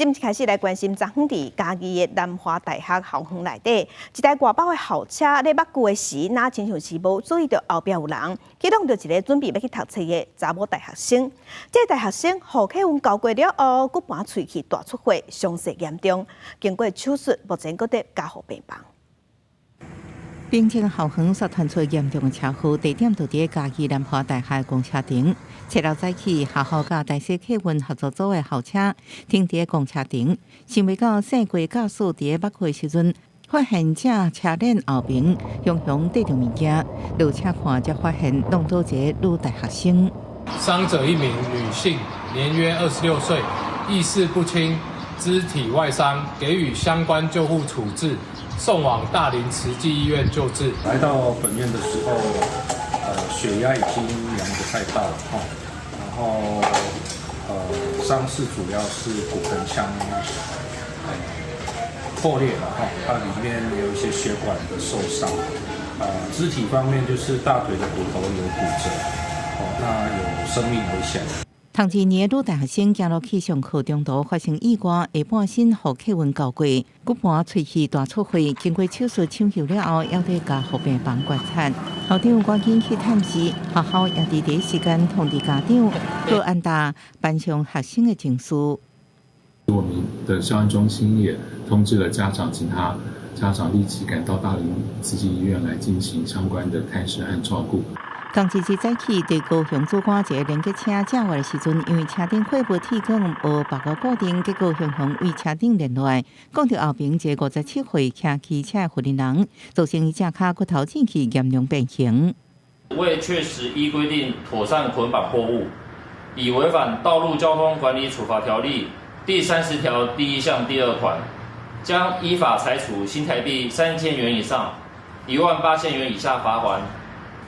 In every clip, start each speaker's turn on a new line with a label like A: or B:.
A: 今開始來關心，昨昏佇嘉義的南華大學校園內底，一台外包的校車咧抹趺的時，若親像是無注意著後壁有人，去挵著一个準備欲去讀冊的查某大學生。這个大學生予客運鉤過了後，骨盤喙齒大出血，傷勢嚴重，經過手術，目前閣佇加護病房。
B: 平鎮校園煞傳出嚴重的車禍，地點就佇嘉義南華大學公車亭。七號早起，學校佮台西客運合作組的校車停佇公車亭，想袂到姓郭駕駛佇抹趺的時陣，發現這車鏈後邊雄雄綴著物件，落車看才發現挵著一个女大學生。
C: 傷者一名女性，年約26歲，意識不清，肢體外傷，給予相關救護處置，送往大林慈濟醫院救治。
D: 來到本院的時候，血壓已經量不太到了，然後，傷勢主要是骨盆腔，破裂了，哈，它裡面有一些血管的受傷，肢體方面就是大腿的骨頭有骨折，哦，那有生命危險。
B: 讀二年的女大學生行路去上課中途發生意外，下半身予客運鉤過，骨盤喙齒大出血，經過手術搶救了後，猶佇加護病房觀察。校長趕緊去探視，學校也佇第一時間通知家長，閣安撫班上學生的情緒。
E: 我們的校安中心也通知了家長，請他家長立即趕到大林慈濟醫院來進行相關的探視和照顧。
B: 仝一日早起，佇高雄梓官一个連結車載貨的時陣，因為車頂貨物鐵管無縛夠固定，結果雄雄對車頂連落來，摃著後爿一个57歲騎機車的婦人，造成伊正跤骨頭折去嚴重變形。
F: 未確實依規定妥善捆綁貨物，已違反《道路交通管理處罰條例》第30條第一項第二款，將依法裁處新台幣3000元以上18,000元以下罰鍰。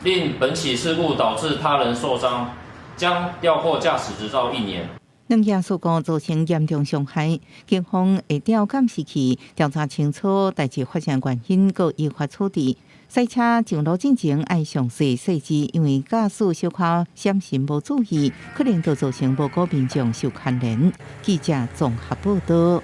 F: 另本起事故導致他人受傷，將吊扣駕駛執照一年。
B: 兩件事故造成嚴重傷害，警方會調監視器調查清楚代誌發生原因，閣依法處置。賽車上路進前愛詳細細緻，因為駕駛小可閃神無注意，可能就造成無辜民眾受牽連。記者綜合報導。